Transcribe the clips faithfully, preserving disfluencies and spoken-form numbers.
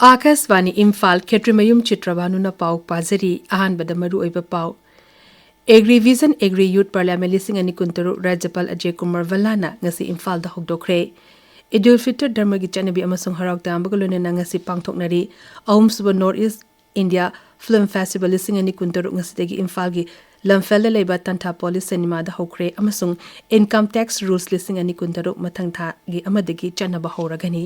ꯑꯥꯀꯥꯁꯕꯥꯅꯤ ꯏꯝꯐꯥꯜ, ꯈꯦꯇ꯭ꯔꯤꯃꯌꯨꯝ ꯆꯤꯇ꯭ꯔꯕꯥꯅꯨꯅ ꯄꯥꯎ ꯄꯥꯖꯔꯤ꯫ ꯑꯍꯥꯟꯕꯗ ꯃꯔꯨꯑꯣꯏꯕ ꯄꯥꯎ꯫ Agri Vision Agri Youth Parliament ꯂꯤꯁꯤꯡ ꯑꯅꯤ ꯀꯨꯟꯇꯔꯨꯛ ꯔꯥꯖ꯭ꯌꯄꯥꯜ ꯑꯖꯌ ꯀꯨꯃꯥꯔ ꯚꯜꯂꯥꯅ ꯉꯁꯤ ꯏꯝꯐꯥꯜꯗ ꯍꯧꯗꯣꯛꯈ꯭ꯔꯦ꯫ ꯏꯗꯨꯜ ꯐꯤꯇꯔ ꯙꯔꯃꯒꯤ ꯆꯠꯅꯕꯤ ꯑꯃꯁꯨꯡ ꯍꯔꯥꯎ ꯇꯌꯥꯝꯕꯒ ꯂꯣꯏꯅꯅ ꯉꯁꯤ ꯄꯥꯡꯊꯣꯛꯅꯔꯤ꯫ ꯑꯍꯨꯝꯁꯨꯕ North East India Film Festival ꯂꯤꯁꯤꯡ ꯑꯅꯤ ꯀꯨꯟꯇꯔꯨꯛ ꯉꯁꯤꯗꯒꯤ ꯏꯝꯐꯥꯜꯒꯤ ꯂꯝꯐꯦꯜꯗ ꯂꯩꯕ ꯇꯟꯊꯥꯄꯣꯂꯤ ꯁꯤꯅꯦꯃꯥꯗ ꯍꯧꯈ꯭ꯔꯦ ꯑꯃꯁꯨꯡ Income Tax Rules ꯂꯤꯁꯤꯡ ꯑꯅꯤ ꯀꯨꯟꯇꯔꯨꯛ ꯃꯊꯪ ꯊꯥꯒꯤ ꯑꯃꯗꯒꯤ ꯆꯠꯅꯕ ꯍꯧꯔꯒꯅꯤ꯫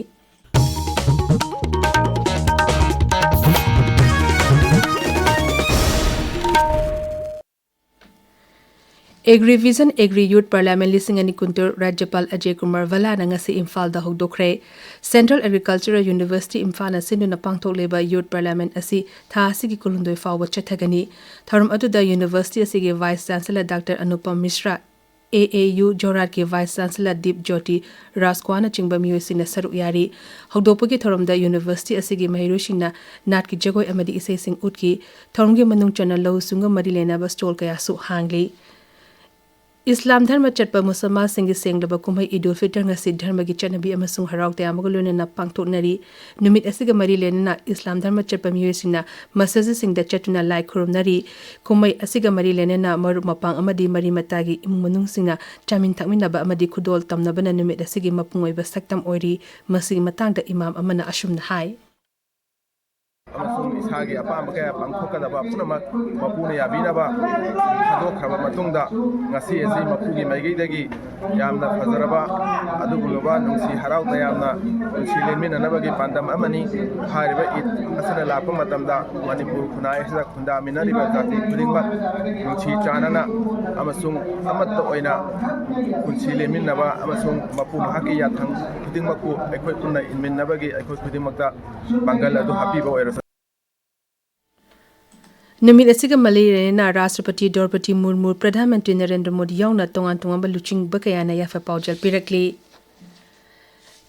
Agri Vision Agri Youth Parliament ꯂꯤꯁꯤꯡ ꯑꯅꯤ ꯀꯨꯟꯇꯔꯨꯛ ꯔꯥꯖ꯭ꯌꯄꯥꯜ ꯑꯖꯌ ꯀꯨꯃꯥꯔ ꯚꯜꯂꯥꯅ ꯉꯁꯤ ꯏꯝꯐꯥꯜꯗ ꯍꯧꯗꯣꯛꯈ꯭ꯔꯦ꯫ Central Agricultural University ꯏꯝꯐꯥꯜꯅ ꯁꯤꯟꯗꯨꯅ ꯄꯥꯡꯊꯣꯛꯂꯤꯕ Youth Parliament ꯑꯁꯤ ꯊꯥ ꯑꯁꯤꯒꯤ ꯀꯨꯟꯍꯨꯝꯗꯣꯏ ꯐꯥꯎꯕ ꯆꯠꯊꯒꯅꯤ꯫ ꯊꯧꯔꯝ ꯑꯗꯨꯗ university ꯑꯁꯤꯒꯤ Vice Chancellor Doctor Anupam Mishra, A A U ꯖꯣꯔꯍꯥꯠꯀꯤ Vice Chancellor ꯗꯤꯞ ꯖ꯭ꯌꯣꯇꯤ ꯔꯥꯖꯀ꯭ꯋꯥꯅꯆꯤꯡꯕ ꯃꯤꯑꯣꯏꯁꯤꯡꯅ ꯁꯔꯨꯛ ꯌꯥꯔꯤ꯫ ꯍꯧꯗꯣꯛꯄꯒꯤ ꯊꯧꯔꯝꯗ university ꯑꯁꯤꯒꯤ ꯃꯍꯩꯔꯣꯏꯁꯤꯡꯅ ꯅꯥꯠꯀꯤ ꯖꯒꯣꯏ ꯑꯃꯗꯤ ꯏꯁꯩꯁꯤꯡ ꯎꯠꯈꯤ꯫ ꯊꯧꯔꯝꯒꯤ ꯃꯅꯨꯡ ꯆꯟꯅ ꯂꯧꯎ ꯁꯤꯡꯎꯒ ꯃꯔꯤ ꯂꯩꯅꯕ stall ꯀꯌꯥꯁꯨ ꯍꯥꯡꯂꯤ꯫ ꯏꯁꯂꯥꯝ ꯙꯔꯃ ꯆꯠꯄ ꯃꯨꯁꯜꯃꯥꯟꯁꯤꯡꯒꯤ ꯁꯦꯡꯂꯕ ꯀꯨꯝꯍꯩ ꯏꯗꯨꯜ ꯐꯤꯇꯔ ꯉꯁꯤ ꯙꯔꯃꯒꯤ ꯆꯠꯅꯕꯤ ꯑꯃꯁꯨꯡ ꯍꯔꯥꯎ ꯇꯌꯥꯝꯕꯒ ꯂꯣꯏꯅꯅ ꯄꯥꯡꯊꯣꯛꯅꯔꯤ꯫ ꯅꯨꯃꯤꯠ ꯑꯁꯤꯒ ꯃꯔꯤ ꯂꯩꯅꯅ ꯏꯁꯂꯥꯝ ꯙꯔꯃ ꯆꯠꯄ ꯃꯤꯑꯣꯏꯁꯤꯡꯅ ꯃꯁꯖꯤꯗꯁꯤꯡꯗ ꯆꯠꯇꯨꯅ ꯂꯥꯏ ꯈꯨꯔꯨꯝꯅꯔꯤ꯫ ꯀꯨꯝꯍꯩ ꯑꯁꯤꯒ ꯃꯔꯤ ꯂꯩꯅꯅ ꯃꯔꯨꯞ ꯃꯄꯥꯡ ꯑꯃꯗꯤ ꯃꯔꯤ ꯃꯇꯥꯒꯤ ꯏꯃꯨꯡ ꯃꯅꯨꯡꯁꯤꯡꯅ ꯆꯥꯃꯤꯟ ꯊꯛꯃꯤꯟꯅꯕ ꯑꯃꯗꯤ ꯈꯨꯗꯣꯜ ꯇꯝꯅꯕꯅ ꯅꯨꯃꯤꯠ ꯑꯁꯤꯒꯤ ꯃꯄꯨꯡ ꯑꯣꯏꯕ ꯁꯛꯇꯝ ꯑꯣꯏꯔꯤ꯫ ꯃꯁꯤꯒꯤ ꯃꯇꯥꯡꯗ ꯏꯃꯥꯝ ꯑꯃꯅ ꯑꯁꯨꯝꯅ ꯍꯥꯏ꯫ ꯑꯃꯁꯨꯡ ꯏꯁꯥꯒꯤ ꯑꯄꯥꯝꯕ ꯀꯌꯥ ꯄꯥꯡꯊꯣꯛꯀꯗꯕ ꯄꯨꯝꯅꯃꯛ ꯃꯄꯨꯅ ꯌꯥꯕꯤꯅꯕ ꯊꯥꯗꯣꯛꯈ꯭ꯔꯕ ꯃꯇꯨꯡꯗ, ꯉꯁꯤ ꯑꯁꯤ ꯃꯄꯨꯒꯤ ꯃꯥꯏꯀꯩꯗꯒꯤ ꯌꯥꯝꯅ ꯐꯖꯔꯕ ꯑꯗꯨꯒꯨꯝꯂꯕ ꯅꯨꯡꯁꯤ ꯍꯔꯥꯎ ꯇꯌꯥꯝꯅ ꯄꯨꯟꯁꯤ ꯂꯦꯟꯃꯤꯟꯅꯅꯕꯒꯤ ꯄꯥꯟꯗꯝ ꯑꯃꯅꯤ꯫ ꯍꯥꯏꯔꯤꯕ ꯏꯗ ꯑꯁꯤꯅ ꯂꯥꯛꯄ ꯃꯇꯝꯗ ꯃꯅꯤꯄꯨꯔ ꯈꯨꯟꯅꯥꯏ ꯑꯁꯤꯗ ꯈꯨꯟꯗꯥꯃꯤꯟꯅꯔꯤꯕ ꯖꯥꯇꯤ ꯈꯨꯗꯤꯡꯃꯛ ꯅꯨꯡꯁꯤ ꯆꯥꯟꯅꯅ ꯑꯃꯁꯨꯡ ꯑꯃꯠꯇ ꯑꯣꯏꯅ ꯄꯨꯟꯁꯤ ꯂꯦꯟꯃꯤꯟꯅꯕ ꯑꯃꯁꯨꯡ ꯃꯄꯨ ꯃꯍꯥꯛꯀꯤ ꯌꯥꯊꯪ ꯈꯨꯗꯤꯡꯃꯛꯄꯨ ꯑꯩꯈꯣꯏ ꯄꯨꯟꯅ ꯏꯟꯃꯤꯟꯅꯕꯒꯤ ꯑꯩꯈꯣꯏ ꯈꯨꯗꯤꯡꯃꯛꯇ ꯄꯥꯡꯒꯜ ꯑꯗꯨ ꯍꯥꯞꯄꯤꯕ ꯑꯣꯏꯔꯁꯅꯨ꯫ ꯅꯨꯃꯤꯠ ꯑꯁꯤꯒ ꯃꯔꯤ ꯂꯩꯅꯅ ꯔꯥꯁꯇ꯭ꯔꯄꯇꯤ ꯗ꯭ꯔꯧꯄꯗꯤ ꯃꯨꯔꯃꯨ, ꯄ꯭ꯔꯙꯥꯟ ꯃꯟꯇ꯭ꯔꯤ ꯅꯔꯦꯟꯗ꯭ꯔ ꯃꯣꯗꯤ ꯌꯥꯎꯅ ꯇꯣꯉꯥꯟ ꯇꯣꯉꯥꯟꯕ ꯂꯨꯆꯤꯡꯕ ꯀꯌꯥꯅ ꯌꯥꯏꯐ ꯄꯥꯎꯖꯦꯜ ꯄꯤꯔꯛꯂꯤ꯫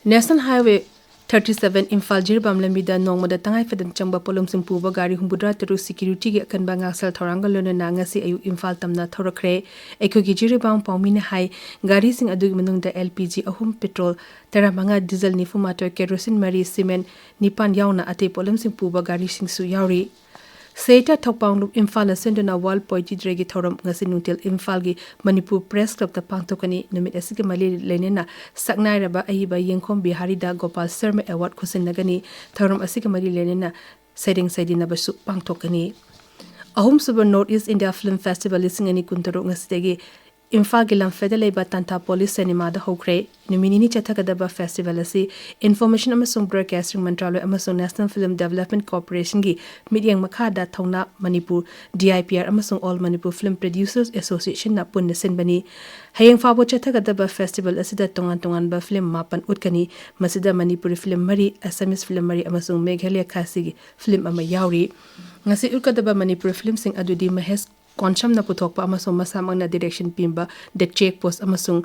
National Highway thirty seven Imphal Jiribam ꯂꯝꯕꯤꯗ ꯅꯣꯡꯃꯗ ꯇꯉꯥꯏ ꯐꯗꯅ ꯆꯪꯕ ꯄꯣꯠꯂꯝꯁꯤꯡ ꯄꯨꯕ ꯒꯥꯔꯤ ꯍꯨꯝꯐꯨꯇꯔꯥ ꯇꯔꯨꯛ ꯁꯦꯀ꯭ꯌꯨꯔꯤꯇꯤꯒꯤ ꯑꯀꯟꯕ ꯉꯥꯛꯁꯦꯜ ꯊꯧꯔꯥꯡꯒ ꯂꯣꯏꯅꯅ ꯉꯁꯤ ꯑꯌꯨꯛ ꯏꯝꯐꯥꯜ ꯇꯝꯅ ꯊꯧꯔꯛꯈ꯭ꯔꯦ꯫ ꯑꯩꯈꯣꯏꯒꯤ ꯖꯤꯔꯤꯕꯥꯝ ꯄꯥꯎꯃꯤꯅ ꯍꯥꯏ, ꯒꯥꯔꯤꯁꯤꯡ ꯑꯗꯨꯒꯤ ꯃꯅꯨꯡꯗ ꯑꯦꯜ ꯄꯤ ꯖꯤ ꯑꯍꯨꯝ, ꯄꯦꯇ꯭ꯔꯣꯜ ꯇꯔꯥꯃꯉꯥ, ꯗꯤꯖꯜ ꯅꯤꯐꯨꯃꯥꯊꯣꯏ, ꯀꯦꯔꯣꯁꯤꯟ ꯃꯔꯤ, ꯁꯤꯃꯦꯟ ꯅꯤꯄꯥꯟ ꯌꯥꯎꯅ ꯑꯇꯩ ꯄꯣꯠꯂꯝꯁꯤꯡ ꯄꯨꯕ ꯒꯥꯔꯤꯁꯤꯡꯁꯨ ꯌꯥꯎꯔꯤ꯫ ꯁꯦꯇꯥ ꯊꯧꯄꯥꯡꯂꯨꯞ ꯏꯝꯐꯥꯜꯅ ꯁꯤꯟꯗꯨꯅ ꯋꯥꯔꯜ ꯄꯣꯏꯇ꯭ꯔꯤ ꯗꯦꯒꯤ ꯊꯧꯔꯝ ꯉꯁꯤ ꯅꯨꯡꯊꯤꯜ ꯏꯝꯐꯥꯜꯒꯤ ꯃꯅꯤꯄꯨꯔ ꯄ꯭ꯔꯦꯁ ꯀ꯭ꯂꯕꯇ ꯄꯥꯡꯊꯣꯛꯀꯅꯤ꯫ ꯅꯨꯃꯤꯠ ꯑꯁꯤꯒꯤ ꯃꯔꯤ ꯂꯩꯅꯅ ꯁꯛꯅꯥꯏꯔꯕ ꯑꯏꯕ ꯌꯦꯡꯈꯣꯝ ꯕꯤꯍꯥꯔꯤꯗ ꯒꯣꯄꯥꯜ ꯁꯔꯃ ꯑꯦꯋꯥꯔꯗ ꯈꯨꯠꯁꯤꯟꯅꯒꯅꯤ꯫ ꯊꯧꯔꯝ ꯑꯁꯤꯒ ꯃꯔꯤ ꯂꯩꯅꯅ ꯁꯩꯔꯦꯡ ꯁꯩꯗꯤꯟꯅꯕꯁꯨ ꯄꯥꯡꯊꯣꯛꯀꯅꯤ꯫ ꯑꯍꯨꯝꯁꯨꯕ north east India film festival ꯂꯤꯁꯤꯡ ꯑꯅꯤ ꯀꯨꯟꯇꯔꯨꯛ ꯉꯁꯤꯗꯒꯤ ꯏꯝꯐꯥꯜꯒꯤ ꯂꯝꯐꯦꯗ ꯂꯩꯕ ꯇꯥꯟꯊꯥ ꯄꯣꯂꯤꯁ ꯁꯤꯅꯦꯃꯥꯗ ꯍꯧꯈ꯭ꯔꯦ꯫ ꯅꯨꯃꯤꯠ ꯅꯤꯅꯤ ꯆꯠꯊꯒꯗꯕ ꯐꯦꯁꯇꯤꯚꯦꯜ ꯑꯁꯤ ꯏꯟꯐꯣꯔꯃꯦꯁꯟ ꯑꯃꯁꯨꯡ ꯕ꯭ꯔꯣꯗꯀꯥꯁꯇꯤꯡ ꯃꯟꯇ꯭ꯔꯥꯂꯣꯏ ꯑꯃꯁꯨꯡ ꯅꯦꯁꯅꯦꯜ ꯐꯤꯜꯝ ꯗꯦꯕꯂꯞꯃꯦꯟꯠ ꯀꯣꯔꯄꯣꯔꯦꯁꯟꯒꯤ ꯃꯤꯠꯌꯦꯡ ꯃꯈꯥꯗ ꯊꯧꯅꯥ Manipur, D I P R ꯑꯃꯁꯨꯡ ꯑꯣꯜ ꯃꯅꯤꯄꯨꯔ ꯐꯤꯜꯝ ꯄ꯭ꯔꯣꯗ꯭ꯌꯨꯁꯔꯁ ꯑꯦꯁꯣꯁꯤꯌꯦꯁꯟꯅ ꯄꯨꯟꯅ ꯁꯤꯟꯕꯅꯤ꯫ ꯍꯌꯦꯡ ꯐꯥꯎꯕ ꯆꯠꯊꯒꯗꯕ ꯐꯦꯁꯇꯤꯚꯦꯜ ꯑꯁꯤꯗ ꯇꯣꯉꯥꯟ ꯇꯣꯉꯥꯟꯕ ꯐꯤꯜꯝ ꯃꯥꯄꯟ ꯎꯠꯀꯅꯤ꯫ ꯃꯁꯤꯗ ꯃꯅꯤꯄꯨꯔꯤ ꯐꯤꯜꯝ ꯃꯔꯤ, ꯑꯁꯥꯃꯤꯁ ꯐꯤꯜꯝ ꯃꯔꯤ ꯑꯃꯁꯨꯡ ꯃꯦꯘꯥꯂꯌ ꯈꯥꯁꯤꯒꯤ ꯐꯤꯜꯝ ꯑꯃ ꯌꯥꯎꯔꯤ꯫ ꯉꯁꯤ ꯎꯠꯀꯗꯕ ꯃꯅꯤꯄꯨꯔꯤ ꯐꯤꯜꯝꯁꯤꯡ ꯑꯗꯨꯗꯤ ꯃꯍꯦꯁ ꯀꯣꯟꯁꯝꯅ ꯄꯨꯊꯣꯛꯄ ꯑꯃꯁꯨꯡ ꯃꯁꯥꯃꯛꯅ ꯗꯤꯔꯦꯛꯁꯟ ꯄꯤꯕ ꯗ ꯆꯦꯛ ꯄꯣꯁ ꯑꯃꯁꯨꯡ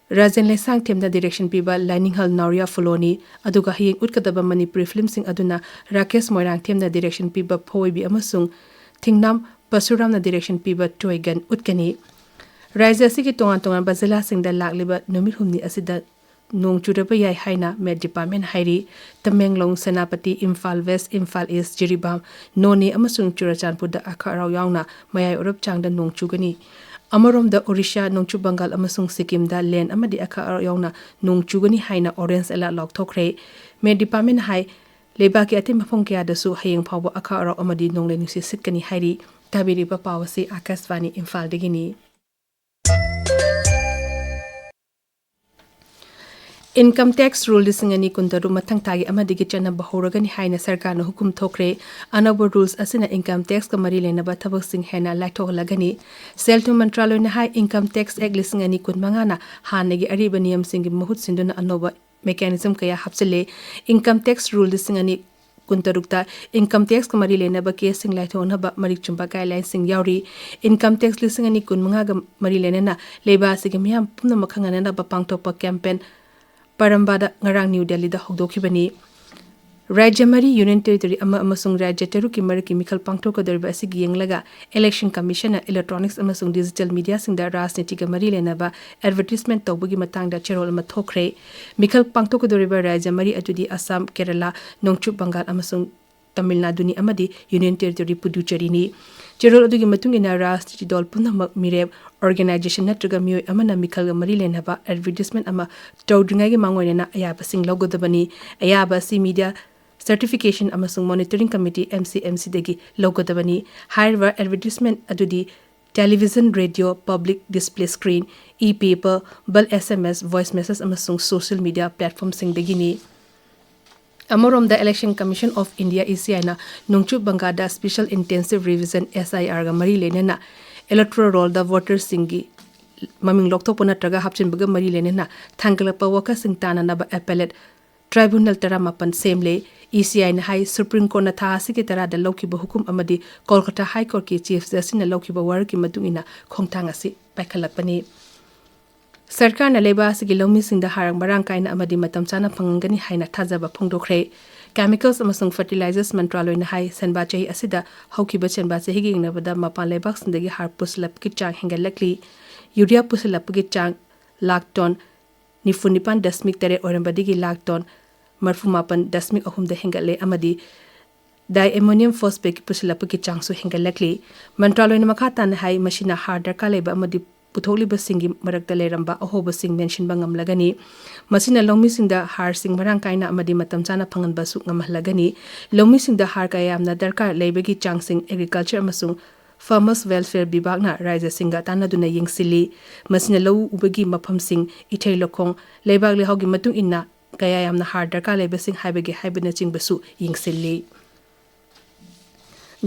ꯔꯥꯖꯦꯟ ꯂꯩꯁꯥꯡꯊꯦꯝꯅ ꯗꯤꯔꯦꯛꯁꯟ ꯄꯤꯕ ꯂꯥꯏꯅꯤꯡꯍꯜ ꯅꯥꯎꯔꯤꯌꯥ ꯐꯨꯂꯣꯅꯤ꯫ ꯑꯗꯨꯒ ꯍꯌꯦꯡ ꯎꯠꯀꯗꯕ ꯃꯅꯤꯄꯨꯔꯤ ꯐꯤꯜꯝꯁꯤꯡ ꯑꯗꯨꯅ ꯔꯥꯀꯦꯁ ꯃꯣꯏꯔꯥꯡꯊꯦꯝꯅ ꯗꯤꯔꯦꯛꯁꯟ ꯄꯤꯕ ꯐꯣꯏꯕꯤ ꯑꯃꯁꯨꯡ ꯊꯤꯡꯅꯥꯝ ꯄꯔꯁꯨꯔꯥꯝꯅ ꯗꯤꯔꯦꯛꯁꯟ ꯄꯤꯕ ꯇꯣꯏꯒꯟ ꯎꯠꯀꯅꯤ꯫ ꯔꯥꯖ꯭ꯌ ꯑꯁꯤꯒꯤ ꯇꯣꯉꯥꯟ ꯇꯣꯉꯥꯟꯕ ꯖꯤꯂꯥꯁꯤꯡꯗ ꯂꯥꯛꯂꯤꯕ ꯅꯨꯃꯤꯠ ꯍꯨꯝꯅꯤ ꯑꯁꯤꯗ ꯅꯣꯡ ꯆꯨꯔꯕ ꯌꯥꯏ ꯍꯥꯏꯅ ꯃꯦꯠ ꯗꯤꯄꯥꯔꯠꯃꯦꯟ ꯍꯥꯏꯔꯤ꯫ ꯇꯃꯦꯡꯂꯣꯡ, ꯁꯦꯅꯥꯄꯇꯤ, ꯏꯝꯐꯥꯜ ꯋꯦꯁ, ꯏꯝꯐꯥꯜ ꯏꯁ, ꯖꯤꯔꯤꯕꯥꯝ, ꯅꯣꯅꯦ ꯑꯃꯁꯨꯡ ꯆꯨꯔꯆꯥꯟꯄꯨꯔꯗ ꯑꯈꯥꯛ ꯑꯔꯥꯎ ꯌꯥꯎꯅ ꯃꯌꯥꯏ ꯑꯣꯏꯔꯞ ꯆꯥꯡꯗ ꯅꯣꯡ ꯆꯨꯒꯅꯤ꯫ ꯑꯃꯔꯣꯝꯗ ꯑꯣꯔꯤꯁꯥ, ꯅꯣꯡꯆꯨꯞ ꯕꯪꯒꯥꯜ ꯑꯃꯁꯨꯡ ꯁꯤꯛꯀꯤꯝꯗ ꯂꯦꯟ ꯑꯃꯗꯤ ꯑꯈꯥꯛ ꯑꯔꯥꯎ ꯌꯥꯎꯅ ꯅꯣꯡ ꯆꯨꯒꯅꯤ ꯍꯥꯏꯅ ꯑꯣꯔꯦꯟꯖ ꯑꯦꯂꯔꯠ ꯂꯥꯎꯊꯣꯛꯈ꯭ꯔꯦ꯫ ꯃꯦꯠ ꯗꯤꯄꯥꯔꯠꯃꯦꯟꯅ ꯍꯥꯏ, ꯂꯩꯕꯥꯛꯀꯤ ꯑꯇꯩ ꯃꯐꯝ ꯀꯌꯥꯗꯁꯨ ꯍꯌꯦꯡ ꯐꯥꯎꯕ ꯑꯈꯥꯛ ꯑꯔꯥꯎ ꯑꯃꯗꯤ ꯅꯣꯡꯂꯩ ꯅꯨꯡꯁꯤꯠ ꯁꯤꯠꯀꯅꯤ ꯍꯥꯏꯔꯤ꯫ ꯇꯥꯕꯤꯔꯤꯕ ꯄꯥꯎ ꯑꯁꯤ ꯑꯥꯀꯥꯁꯕꯥꯅꯤ ꯏꯝꯐꯥꯜꯗꯒꯤꯅꯤ꯫ ꯏꯟꯀꯝ ꯇꯦꯛꯁ ꯔꯨꯜ ꯂꯤꯁꯤꯡ ꯑꯅꯤ ꯀꯨꯟꯇꯔꯨꯛ ꯃꯊꯪ ꯊꯥꯒꯤ ꯑꯃꯗꯒꯤ ꯆꯠꯅꯕ ꯍꯧꯔꯒꯅꯤ ꯍꯥꯏꯅ ꯁꯔꯀꯥꯔꯅ ꯍꯨꯀꯨꯝ ꯊꯣꯛꯈ꯭ꯔꯦ꯫ ꯑꯅꯧꯕ ꯔꯨꯜꯁ ꯑꯁꯤꯅ ꯏꯟꯀꯝ ꯇꯦꯛꯁꯀ ꯃꯔꯤ ꯂꯩꯅꯕ ꯊꯕꯛꯁꯤꯡ ꯍꯦꯟꯅ ꯂꯥꯏꯊꯣꯛꯍꯜꯂꯒꯅꯤ꯫ ꯁꯦꯜ ꯊꯨꯝ ꯃꯟꯇ꯭ꯔꯥꯂꯣꯏꯅ ꯍꯥꯏ, ꯏꯟꯀꯝ ꯇꯦꯛꯁ ꯑꯦꯛ ꯂꯤꯁꯤꯡ ꯑꯅꯤ ꯀꯨꯟꯃꯉꯥꯅ ꯍꯥꯟꯅꯒꯤ ꯑꯔꯤꯕ ꯅꯤꯌꯝꯁꯤꯡꯒꯤ ꯃꯍꯨꯠ ꯁꯤꯟꯗꯨꯅ ꯑꯅꯧꯕ ꯃꯦꯀꯥꯅꯤꯖꯝ ꯀꯌꯥ ꯍꯥꯞꯆꯤꯜꯂꯦ꯫ ꯏꯟꯀꯝ ꯇꯦꯛꯁ ꯔꯨꯜ ꯂꯤꯁꯤꯡ ꯑꯅꯤ ꯀꯨꯟꯇꯔꯨꯛꯇ ꯏꯟꯀꯝ ꯇꯦꯛꯁꯀ ꯃꯔꯤ ꯂꯩꯅꯕ ꯀꯦꯁꯁꯤꯡ ꯂꯥꯏꯊꯣꯛꯅꯕ ꯃꯔꯤꯛ ꯆꯨꯝꯕ ꯒꯥꯏꯗꯂꯥꯏꯟꯁꯤꯡ ꯌꯥꯎꯔꯤ꯫ ꯏꯟꯀꯝ ꯇꯦꯛꯁ ꯂꯤꯁꯤꯡ ꯑꯅꯤ ꯀꯨꯟꯃꯉꯥꯒ ꯃꯔꯤ ꯂꯩꯅꯅ ꯂꯩꯕꯥꯛ ꯑꯁꯤꯒꯤ ꯃꯤꯌꯥꯝ ꯄꯨꯝꯅꯃꯛ ꯈꯪꯍꯟꯅꯅꯕ ꯄꯥꯡꯊꯣꯛꯄ ꯀꯦꯝꯄꯦꯟ ꯄꯔꯝꯕꯥꯗ ꯉꯔꯥꯡ ꯅ꯭ꯌꯨ ꯗꯦꯜꯂꯤꯗ ꯍꯧꯗꯣꯛꯈꯤꯕꯅꯤ꯫ ꯔꯥꯖ꯭ꯌ ꯃꯔꯤ, ꯌꯨꯅꯤꯌꯟ ꯇꯦꯔꯤꯇꯣꯔꯤ ꯑꯃ ꯑꯃꯁꯨꯡ ꯔꯥꯖ꯭ꯌ ꯇꯔꯨꯛꯀꯤ ꯃꯔꯛꯀꯤ ꯃꯤꯈꯜ ꯄꯥꯡꯊꯣꯛꯀꯗꯧꯔꯤꯕ ꯑꯁꯤꯒꯤ ꯌꯦꯡꯂꯒ, ꯏꯂꯦꯛꯁꯟ ꯀꯃꯤꯁꯟꯅ ꯏꯂꯦꯛꯇ꯭ꯔꯣꯅꯤꯛꯁ ꯑꯃꯁꯨꯡ ꯗꯤꯖꯤꯇꯦꯜ ꯃꯤꯗꯤꯌꯥꯁꯤꯡꯗ ꯔꯥꯖꯅꯤꯇꯤꯒ ꯃꯔꯤ ꯂꯩꯅꯕ ꯑꯦꯗꯚꯔꯇꯤꯁꯃꯦꯟꯠ ꯇꯧꯕꯒꯤ ꯃꯇꯥꯡꯗ ꯆꯦꯔꯣꯜ ꯑꯃ ꯊꯣꯛꯈ꯭ꯔꯦ꯫ ꯃꯤꯈꯜ ꯄꯥꯡꯊꯣꯛꯀꯗꯧꯔꯤꯕ ꯔꯥꯖ꯭ꯌ ꯃꯔꯤ ꯑꯗꯨꯗꯤ ꯑꯁꯥꯝ, ꯀꯦꯔꯂꯥ, ꯅꯣꯡꯆꯨꯞ ꯕꯪꯒꯥꯜ ꯑꯃꯁꯨꯡ ꯇꯥꯃꯤꯜ ꯅꯥꯗꯨꯅꯤ ꯑꯃꯗꯤ ꯌꯨꯅꯤꯌꯟ ꯇꯦꯔꯤꯇꯣꯔꯤ ꯄꯨꯗꯨꯆꯦꯔꯤꯅꯤ꯫ ꯆꯦꯔꯣꯜ ꯑꯗꯨꯒꯤ ꯃꯇꯨꯡ ꯏꯟꯅ, ꯔꯥꯖꯅꯤꯇꯤ ꯗꯜ ꯄꯨꯝꯅꯃꯛ, ꯃꯤꯔꯦꯞ, ꯑꯣꯔꯒꯅꯥꯏꯖꯦꯁꯟ ꯅꯠꯇ꯭ꯔꯒ ꯃꯤꯑꯣꯏ ꯑꯃꯅ ꯃꯤꯈꯜꯒ ꯃꯔꯤ ꯂꯩꯅꯕ ꯑꯦꯗꯚꯔꯇꯤꯁꯃꯦꯟꯠ ꯑꯃ ꯇꯧꯗ꯭ꯔꯤꯉꯩꯒꯤ ꯃꯥꯡꯑꯣꯏꯅꯅ ꯑꯌꯥꯕꯁꯤꯡ ꯂꯧꯒꯗꯕꯅꯤ꯫ ꯑꯌꯥꯕ ꯑꯁꯤ ꯃꯤꯗꯤꯌꯥ ꯁꯔꯇꯤꯐꯤꯀꯦꯁꯟ ꯑꯃꯁꯨꯡ monitoring committee, M C M ꯁꯤꯗꯒꯤ ꯂꯧꯒꯗꯕꯅꯤ꯫ ꯍꯥꯏꯔꯤꯕ ꯑꯦꯗꯚꯔꯇꯤꯁꯃꯦꯟꯠ ꯑꯗꯨꯗꯤ television, radio, public display screen, e paper, bulk S M S, voice message ꯑꯃꯁꯨꯡ ꯁꯣꯁꯤꯌꯦꯜ ꯃꯤꯗꯤꯌꯥ ꯄ꯭ꯂꯦꯠꯐꯣꯔꯝꯁꯤꯡꯗꯒꯤꯅꯤ꯫ ꯑꯃꯔꯣꯝꯗ, election commission of India, E C ꯑꯥꯏꯅ ꯅꯣꯡꯆꯨꯞ ꯕꯪꯒꯥꯜꯗ ꯁ꯭ꯄꯦꯁꯦꯜ ꯏꯟꯇꯦꯟꯁꯤꯚ ꯔꯤꯚꯤꯖꯟ, ꯑꯦꯁ ꯑꯥꯏ ꯑꯥꯔꯒ ꯃꯔꯤ ꯂꯩꯅꯅ ꯏꯂꯦꯛꯇꯣꯔꯦꯜ ꯔꯣꯜꯗ ꯚꯣꯇꯔꯁꯤꯡꯒꯤ ꯃꯃꯤꯡ ꯂꯧꯊꯣꯛꯄ ꯅꯠꯇ꯭ꯔꯒ ꯍꯥꯞꯆꯤꯟꯕꯒ ꯃꯔꯤ ꯂꯩꯅꯅ ꯊꯥꯡꯒꯠꯂꯛꯄ ꯋꯥꯀꯠꯁꯤꯡ ꯇꯥꯟꯅꯅꯕ ꯑꯦꯄꯦꯂꯦꯠ ꯇ꯭ꯔꯥꯏꯕꯨꯅꯦꯜ ꯇꯔꯥꯃꯥꯄꯟ ꯁꯦꯝꯂꯦ꯫ ꯏ ꯁꯤ ꯑꯥꯏꯅ ꯍꯥꯏ, ꯁꯨꯄ꯭ꯔꯤꯝ ꯀꯣꯔꯠꯅ ꯊꯥ ꯑꯁꯤꯒꯤ ꯇꯔꯥꯗ ꯂꯧꯈꯤꯕ ꯍꯨꯀꯨꯝ ꯑꯃꯗꯤ ꯀꯣꯜꯀꯇꯥ ꯍꯥꯏ ꯀꯣꯔꯠꯀꯤ ꯆꯤꯐ ꯖꯁꯇꯤꯁꯅ ꯂꯧꯈꯤꯕ ꯋꯥꯔꯦꯞꯀꯤ ꯃꯇꯨꯡ ꯏꯟꯅ ꯈꯣꯡꯊꯥꯡ ꯑꯁꯤ ꯄꯥꯏꯈꯠꯂꯛꯄꯅꯤ꯫ ꯁꯔꯀꯥꯔꯅ ꯂꯩꯕꯥꯛ ꯑꯁꯤꯒꯤ ꯂꯧꯃꯤꯁꯤꯡꯗ ꯍꯥꯔ ꯃꯔꯥꯡ ꯀꯥꯏꯅ ꯑꯃꯗꯤ ꯃꯇꯝ ꯆꯥꯅ ꯐꯪꯍꯟꯒꯅꯤ ꯍꯥꯏꯅ ꯊꯥꯖꯕ ꯐꯣꯡꯗꯣꯛꯈ꯭ꯔꯦ꯫ ꯀꯦꯃꯤꯀꯦꯜꯁ ꯑꯃꯁꯨꯡ ꯐꯔꯇꯤꯂꯥꯏꯖꯔꯁ ꯃꯟꯇ꯭ꯔꯥꯂꯣꯏꯅ ꯍꯥꯏ, ꯁꯦꯟꯕꯥ ꯆꯍꯤ ꯑꯁꯤꯗ ꯍꯧꯈꯤꯕ ꯁꯦꯟꯕꯥ ꯆꯍꯤꯒ ꯌꯦꯡꯅꯕꯗ ꯃꯄꯥꯟ ꯂꯩꯕꯥꯛꯁꯤꯡꯗꯒꯤ ꯍꯥꯔ ꯄꯨꯁꯤꯜꯂꯛꯄꯒꯤ ꯆꯥꯡ ꯍꯦꯟꯒꯠꯂꯛꯂꯤ꯫ ꯌꯨꯔꯤꯌꯥ ꯄꯨꯁꯤꯜꯂꯛꯄꯒꯤ ꯆꯥꯡ ꯂꯥꯈ ꯇꯣꯟ ꯅꯤꯐꯨ ꯅꯤꯄꯥꯟ ꯗꯁꯃꯤꯛ ꯇꯔꯦꯠ ꯑꯣꯏꯔꯝꯕꯗꯒꯤ ꯂꯥꯈ ꯇꯣꯟ ꯃꯔꯤꯐꯨ ꯃꯥꯄꯟ ꯗꯁꯃꯤꯛ ꯑꯍꯨꯝꯗ ꯍꯦꯟꯒꯠꯂꯦ ꯑꯃꯗꯤ ꯗꯥꯏꯑꯦꯃꯣꯅꯤꯌꯝ ꯐꯣꯁꯐꯦꯠꯀꯤ ꯄꯨꯁꯤꯜꯂꯛꯄꯒꯤ ꯆꯥꯡꯁꯨ ꯍꯦꯟꯒꯠꯂꯛꯂꯤ꯫ ꯃꯟꯇ꯭ꯔꯥꯂꯣꯏꯅ ꯃꯈꯥ ꯇꯥꯅ ꯍꯥꯏ, ꯃꯁꯤꯅ ꯍꯥꯔ ꯗꯔꯀꯥꯔ ꯂꯩꯕ ꯑꯃꯗꯤ ꯄꯨꯊꯣꯛꯂꯤꯕꯁꯤꯡꯒꯤ ꯃꯔꯛꯇ ꯂꯩꯔꯝꯕ ꯑꯍꯣꯕꯁꯤꯡ ꯃꯦꯟꯁꯤꯟꯕ ꯉꯝꯂꯒꯅꯤ꯫ ꯃꯁꯤꯅ ꯂꯧꯃꯤꯁꯤꯡꯗ ꯍꯥꯔꯁꯤꯡ ꯃꯔꯥꯡ ꯀꯥꯏꯅ ꯑꯃꯗꯤ ꯃꯇꯝ ꯆꯥꯅ ꯐꯪꯍꯟꯕꯁꯨ ꯉꯝꯍꯜꯂꯒꯅꯤ꯫ ꯂꯧꯃꯤꯁꯤꯡꯗ ꯍꯥꯔ ꯀꯌꯥ ꯌꯥꯝꯅ ꯗꯔꯀꯥꯔ ꯂꯩꯕꯒꯤ ꯆꯥꯡꯁꯤꯡ ꯑꯦꯒ꯭ꯔꯤꯀꯜꯆꯔ ꯑꯃꯁꯨꯡ ꯐꯥꯔꯃꯔꯁ ꯋꯦꯜꯐꯦꯌꯔ ꯕꯤꯚꯥꯒꯅ ꯔꯥꯖ꯭ꯌꯁꯤꯡꯒ ꯇꯥꯟꯅꯗꯨꯅ ꯌꯦꯡꯁꯤꯜꯂꯤ꯫ ꯃꯁꯤꯅ ꯂꯧ ꯎꯕꯒꯤ ꯃꯐꯝꯁꯤꯡ, ꯏꯊꯩ ꯂꯧꯈꯣꯡ, ꯂꯩꯕꯥꯛ ꯂꯩꯍꯥꯎꯒꯤ ꯃꯇꯨꯡ ꯏꯟꯅ ꯀꯌꯥ ꯌꯥꯝꯅ ꯍꯥꯔ ꯗꯔꯀꯥꯔ ꯂꯩꯕꯁꯤꯡ ꯍꯥꯏꯕꯒꯦ ꯍꯥꯏꯕꯅꯆꯤꯡꯕꯁꯨ ꯌꯦꯡꯁꯤꯜꯂꯤ꯫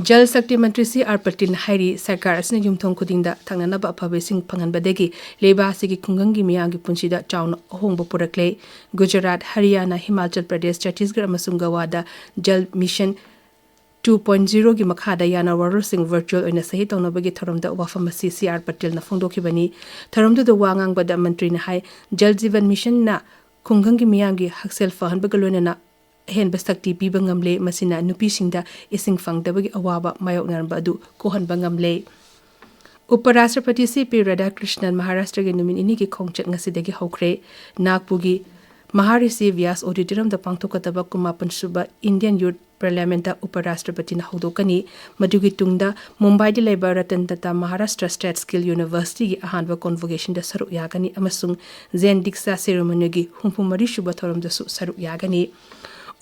ꯖꯜ ꯁꯛꯇꯤ ꯃꯟꯇ꯭ꯔꯤ ꯁꯤ ꯑꯥꯔ ꯄꯇꯤꯜꯅ ꯍꯥꯏꯔꯤ, ꯁꯔꯀꯥꯔ ꯑꯁꯤꯅ ꯌꯨꯝꯊꯣꯡ ꯈꯨꯗꯤꯡꯗ ꯊꯛꯅꯅꯕ ꯑꯐꯕ ꯏꯁꯤꯡ ꯐꯪꯍꯟꯕꯗꯒꯤ ꯂꯩꯕꯥꯛ ꯑꯁꯤꯒꯤ ꯈꯨꯡꯒꯪꯒꯤ ꯃꯤꯌꯥꯝꯒꯤ ꯄꯨꯟꯁꯤꯗ ꯆꯥꯎꯅ ꯑꯍꯣꯡꯕ ꯄꯨꯔꯛꯂꯦ꯫ ꯒꯨꯖꯔꯥꯠ, ꯍꯔꯤꯌꯥꯅꯥ, ꯍꯤꯃꯥꯆꯜ ꯄ꯭ꯔꯗꯦꯁ, ꯆꯇꯤꯁꯒꯔ ꯑꯃꯁꯨꯡ ꯒꯋꯥꯗ ꯖꯜ ꯃꯤꯁꯟ ꯇꯨ ꯄꯣꯏꯟꯠ ꯖꯤꯔꯣꯒꯤ ꯃꯈꯥꯗ ꯌꯥꯅꯋꯥꯔꯣꯁꯤꯡ ꯚꯔꯆꯨꯑꯦꯜ ꯑꯣꯏꯅ ꯁꯍꯤ ꯇꯧꯅꯕꯒꯤ ꯊꯧꯔꯝꯗ ꯋꯥꯐꯝ ꯑꯁꯤ ꯁꯤ ꯑꯥꯔ ꯄꯇꯤꯜꯅ ꯐꯣꯡꯗꯣꯛꯈꯤꯕꯅꯤ꯫ ꯊꯧꯔꯝꯗꯨꯗ ꯋꯥ ꯉꯥꯡꯕꯗ ꯃꯟꯇ꯭ꯔꯤꯅ ꯍꯥꯏ, ꯖꯜ ꯖꯤꯕꯟ ꯃꯤꯁꯟꯅ ꯈꯨꯡꯒꯪꯒꯤ ꯃꯤꯌꯥꯝꯒꯤ ꯍꯛꯁꯦꯜ ꯐꯍꯟꯕꯒ ꯂꯣꯏꯅꯅ ꯑꯍꯦꯟꯕ ꯁꯛꯇꯤ ꯄꯤꯕ ꯉꯝꯂꯦ꯫ ꯃꯁꯤꯅ ꯅꯨꯄꯤꯁꯤꯡꯗ ꯏꯁꯤꯡ ꯐꯪꯗꯕꯒꯤ ꯑꯋꯥꯕ ꯃꯥꯌꯣꯛꯅꯔꯝꯕ ꯑꯗꯨ ꯀꯣꯛꯍꯟꯕ ꯉꯝꯂꯦ꯫ ꯎꯄꯔꯥꯁꯇ꯭ꯔꯄꯇꯤ ꯁꯤ ꯄꯤ ꯔꯥꯙꯥꯀ꯭ꯔꯤꯁꯅꯟ ꯃꯍꯥꯔꯥꯁꯇ꯭ꯔꯒꯤ ꯅꯨꯃꯤꯠ ꯅꯤꯅꯤꯒꯤ ꯈꯣꯡꯆꯠ ꯉꯁꯤꯗꯒꯤ ꯍꯧꯈ꯭ꯔꯦ꯫ ꯅꯥꯒꯄꯨꯔꯒꯤ ꯃꯍꯥꯔꯤꯁꯤ ꯚ꯭ꯌꯥꯁ ꯑꯣꯗꯤꯇꯣꯔꯤꯌꯝꯗ ꯄꯥꯡꯊꯣꯛꯀꯗꯕ ꯀꯨꯟꯃꯥꯄꯟ ꯁꯨꯕ ꯏꯟꯗꯤꯌꯟ ꯌꯨꯠ ꯄꯥꯔꯂꯤꯌꯥꯃꯦꯟꯠꯇ ꯎꯄꯔꯥꯁꯇ꯭ꯔꯄꯇꯤꯅ ꯍꯧꯗꯣꯛꯀꯅꯤ꯫ ꯃꯗꯨꯒꯤ ꯇꯨꯡꯗ ꯃꯨꯝꯕꯥꯏꯗ ꯂꯩꯕ ꯔꯇꯟ ꯇꯥꯇꯥ ꯃꯍꯥꯔꯥꯁꯇ꯭ꯔ ꯁ꯭ꯇꯦꯠ ꯁ꯭ꯀꯤꯜ ꯌꯨꯅꯤꯚꯔꯁꯤꯇꯤꯒꯤ ꯑꯍꯥꯟꯕ ꯀꯣꯟꯚꯣꯀꯦꯁꯟꯗ ꯁꯔꯨꯛ ꯌꯥꯒꯅꯤ ꯑꯃꯁꯨꯡ ꯖꯦꯟ ꯗꯤꯛꯁꯥ ꯁꯦꯔꯦꯃꯣꯅꯤꯒꯤ ꯍꯨꯝꯐꯨ ꯃꯔꯤ ꯁꯨꯕ ꯊꯧꯔꯝꯗꯁꯨ ꯁꯔꯨꯛ ꯌꯥꯒꯅꯤ꯫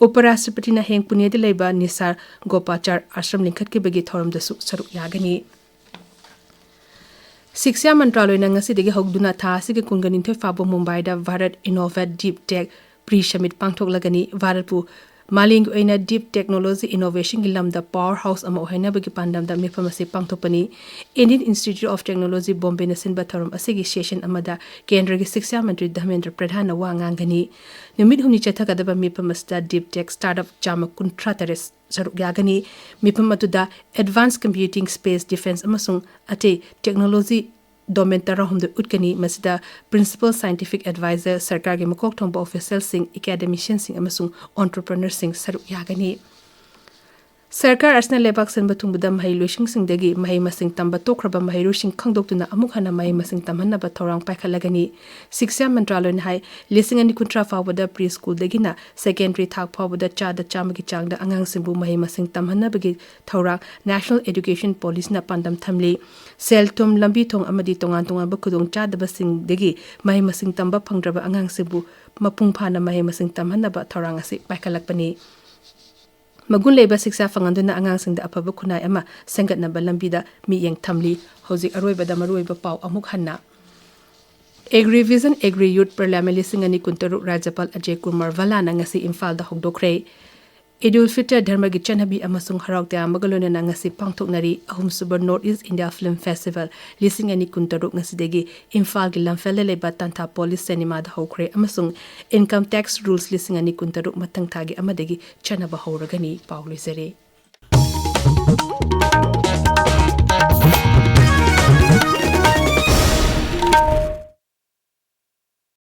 ꯎꯄꯔꯥꯁꯇ꯭ꯔꯄꯇꯤꯅ ꯍꯌꯦꯡ ꯄꯨꯅꯦꯗ ꯂꯩꯕ ꯅꯤꯁꯥꯔ ꯒꯣꯄꯥꯆꯥꯔ ꯑꯥꯁ꯭ꯔꯝ ꯂꯤꯡꯈꯠꯈꯤꯕꯒꯤ ꯊꯧꯔꯝꯗꯁꯨ ꯁꯔꯨꯛ ꯌꯥꯒꯅꯤ꯫ ꯁꯤꯛꯁꯥ ꯃꯟꯇ꯭ꯔꯥꯂꯣꯏꯅ ꯉꯁꯤꯗꯒꯤ ꯍꯧꯗꯨꯅ ꯊꯥ ꯑꯁꯤꯒꯤ ꯀꯨꯟꯒ ꯅꯤꯊꯣꯏ ꯐꯥꯎꯕ ꯃꯨꯝꯕꯥꯏꯗ ꯚꯥꯔꯠ ꯏꯅꯣꯚꯦꯠ ꯗꯤꯞ ꯇꯦꯛ ꯄ꯭ꯔꯤ ꯁꯃꯤꯠ ꯄꯥꯡꯊꯣꯛꯂꯒꯅꯤ꯫ ꯚꯥꯔꯠꯄꯨ ꯃꯥꯂꯦꯝꯒꯤ ꯑꯣꯏꯅ ꯗꯤꯞ ꯇꯦꯛꯅꯣꯂꯣꯖꯤ ꯏꯅꯣꯚꯦꯁꯟꯒꯤ ꯂꯝꯗ ꯄꯥꯋꯔ ꯍꯥꯎꯁ ꯑꯃ ꯑꯣꯏꯍꯟꯅꯕꯒꯤ ꯄꯥꯟꯗꯝꯗ ꯃꯤꯐꯝ ꯑꯁꯤ ꯄꯥꯡꯊꯣꯛꯄꯅꯤ꯫ ꯏꯟꯗꯤꯌꯟ ꯏꯟꯁꯇꯤꯇ꯭ꯌꯨꯠ ꯑꯣꯐ ꯇꯦꯛꯅꯣꯂꯣꯖꯤ ꯕꯣꯝꯕꯦꯅ ꯁꯤꯟꯕ ꯊꯧꯔꯝ ꯑꯁꯤꯒꯤ ꯁꯦꯁꯟ ꯑꯃꯗ ꯀꯦꯟꯗ꯭ꯔꯒꯤ ꯁꯤꯛꯁꯥ ꯃꯟꯇ꯭ꯔꯤ ꯙꯔꯃꯦꯟꯗ꯭ꯔ ꯄ꯭ꯔꯙꯥꯟꯅ ꯋꯥ ꯉꯥꯡꯒꯅꯤ꯫ ꯅꯨꯃꯤꯠ ꯍꯨꯝꯅꯤ ꯆꯠꯊꯒꯗꯕ ꯃꯤꯐꯝ ꯑꯁꯤꯗ ꯗꯤꯞ ꯇꯦꯛ ꯁ꯭ꯇꯥꯔꯠ ꯑꯞ ꯆꯥꯝꯃ ꯀꯨꯟꯊ꯭ꯔꯥ ꯇꯔꯦꯠ ꯁꯔꯨꯛ ꯌꯥꯒꯅꯤ꯫ ꯃꯤꯐꯝ ꯑꯗꯨꯗ advanced computing, space defence ꯑꯃꯁꯨꯡ ꯑꯇꯩ ꯇꯦꯛꯅꯣꯂꯣꯖꯤ ꯗꯣꯃꯦꯟ ꯇꯔꯥꯍꯨꯝꯗꯣꯏ ꯎꯠꯀꯅꯤ꯫ ꯃꯁꯤꯗ principal scientific advisor, ꯁꯔꯀꯥꯔꯒꯤ ꯃꯀꯣꯛ ꯊꯣꯡꯕ ꯑꯣꯐꯤꯁꯤꯌꯦꯜꯁꯤꯡ, ꯑꯦꯀꯥꯗꯦꯃꯤꯁꯤꯌꯟꯁꯤꯡ ꯑꯃꯁꯨꯡ ꯑꯣꯟꯇꯔꯄ꯭ꯔꯤꯅꯔꯁꯤꯡ ꯁꯔꯨꯛ ꯌꯥꯒꯅꯤ꯫ ꯁꯔꯀꯥꯔ ꯑꯁꯤꯅ ꯂꯩꯕꯥꯛ ꯁꯤꯟꯕ ꯊꯨꯡꯕꯗ ꯃꯍꯩ ꯂꯣꯏꯁꯪꯁꯤꯡꯗꯒꯤ ꯃꯍꯩ ꯃꯁꯤꯡ ꯇꯝꯕ ꯇꯣꯛꯈ꯭ꯔꯕ ꯃꯍꯩꯔꯣꯏꯁꯤꯡ ꯈꯪꯗꯣꯛꯇꯨꯅ ꯑꯃꯨꯛ ꯍꯟꯅ ꯃꯍꯩ ꯃꯁꯤꯡ ꯇꯝꯍꯟꯅꯕ ꯊꯧꯔꯥꯡ ꯄꯥꯏꯈꯠꯂꯒꯅꯤ꯫ ꯁꯤꯛꯁꯥ ꯃꯟꯇ꯭ꯔꯥꯂꯣꯏꯅ ꯍꯥꯏ, ꯂꯤꯁꯤꯡ ꯑꯅꯤ ꯀꯨꯟꯊ꯭ꯔꯥ ꯐꯥꯎꯕꯗ ꯄ꯭ꯔꯤ ꯁ꯭ꯀꯨꯜꯗꯒꯤꯅ ꯁꯦꯀꯦꯟꯗꯔꯤ ꯊꯥꯛ ꯐꯥꯎꯕꯗ ꯆꯥꯗ ꯆꯥꯝꯃꯒꯤ ꯆꯥꯡꯗ ꯑꯉꯥꯡꯁꯤꯡꯕꯨ ꯃꯍꯩ ꯃꯁꯤꯡ ꯇꯝꯍꯟꯅꯕꯒꯤ ꯊꯧꯔꯥꯡ ꯅꯦꯁꯅꯦꯜ ꯑꯦꯗꯨꯀꯦꯁꯟ ꯄꯣꯂꯤꯁꯤꯅ ꯄꯥꯟꯗꯝ ꯊꯝꯂꯤ꯫ ꯁꯦꯜ ꯊꯨꯝ, ꯂꯝꯕꯤ ꯊꯣꯡ ꯑꯃꯗꯤ ꯇꯣꯉꯥꯟ ꯇꯣꯉꯥꯟꯕ ꯈꯨꯗꯣꯡꯆꯥꯗꯕꯁꯤꯡꯗꯒꯤ ꯃꯍꯩ ꯃꯁꯤꯡ ꯇꯝꯕ ꯐꯪꯗ꯭ꯔꯕ ꯑꯉꯥꯡꯁꯤꯡꯕꯨ ꯃꯄꯨꯡ ꯐꯥꯅ ꯃꯍꯩ ꯃꯁꯤꯡ ꯇꯝꯍꯟꯅꯕ ꯊꯧꯔꯥꯡ ꯑꯁꯤ ꯄꯥꯏꯈꯠꯂꯛꯄꯅꯤ꯫ ꯃꯒꯨꯟ ꯂꯩꯕ ꯁꯤꯛꯁꯥ ꯐꯪꯍꯟꯗꯨꯅ ꯑꯉꯥꯡꯁꯤꯡꯗ ꯑꯐꯕ ꯈꯨꯟꯅꯥꯏ ꯑꯃ ꯁꯦꯝꯒꯠꯅꯕ ꯂꯝꯕꯤꯗ ꯃꯤꯠꯌꯦꯡ ꯊꯝꯂꯤ꯫ ꯍꯧꯖꯤꯛ ꯑꯔꯣꯏꯕꯗ ꯃꯔꯨꯑꯣꯏꯕ ꯄꯥꯎ ꯑꯃꯨꯛ ꯍꯟꯅ꯫ Agrivision Agri Youth Parliament ꯂꯤꯁꯤꯡ ꯑꯅꯤ ꯀꯨꯟꯇꯔꯨꯛ ꯔꯥꯖ꯭ꯌꯄꯥꯜ ꯑꯖꯌ ꯀꯨꯃꯥꯔ ꯚꯜꯂꯥꯅ ꯉꯁꯤ ꯏꯝꯐꯥꯜꯗ ꯍꯧꯗꯣꯛꯈ꯭ꯔꯦ꯫ ꯏꯗ ꯎꯜ ꯐꯤꯇꯔ ꯙꯔꯃꯒꯤ ꯆꯠꯅꯕꯤ ꯑꯃꯁꯨꯡ ꯍꯔꯥꯎ ꯇꯌꯥꯝꯕꯒ ꯂꯣꯏꯅꯅ ꯉꯁꯤ ꯄꯥꯡꯊꯣꯛꯅꯔꯤ꯫ ꯑꯍꯨꯝꯁꯨꯕ North East India Film Festival ꯂꯤꯁꯤꯡ ꯑꯅꯤ ꯀꯨꯟꯇꯔꯨꯛ ꯉꯁꯤꯗꯒꯤ ꯏꯝꯐꯥꯜꯒꯤ ꯂꯝꯐꯦꯜꯗ ꯂꯩꯕ ꯇꯥꯟꯊꯥ ꯄꯣꯂꯤꯁ ꯁꯤꯅꯦꯃꯥꯗ ꯍꯧꯈ꯭ꯔꯦ ꯑꯃꯁꯨꯡ Income Tax Rules ꯂꯤꯁꯤꯡ ꯑꯅꯤ ꯀꯨꯟꯇꯔꯨꯛ ꯃꯊꯪ ꯊꯥꯒꯤ ꯑꯃꯗꯒꯤ ꯆꯠꯅꯕ ꯍꯧꯔꯒꯅꯤ꯫ ꯄꯥꯎ ꯂꯣꯏꯖꯔꯦ꯫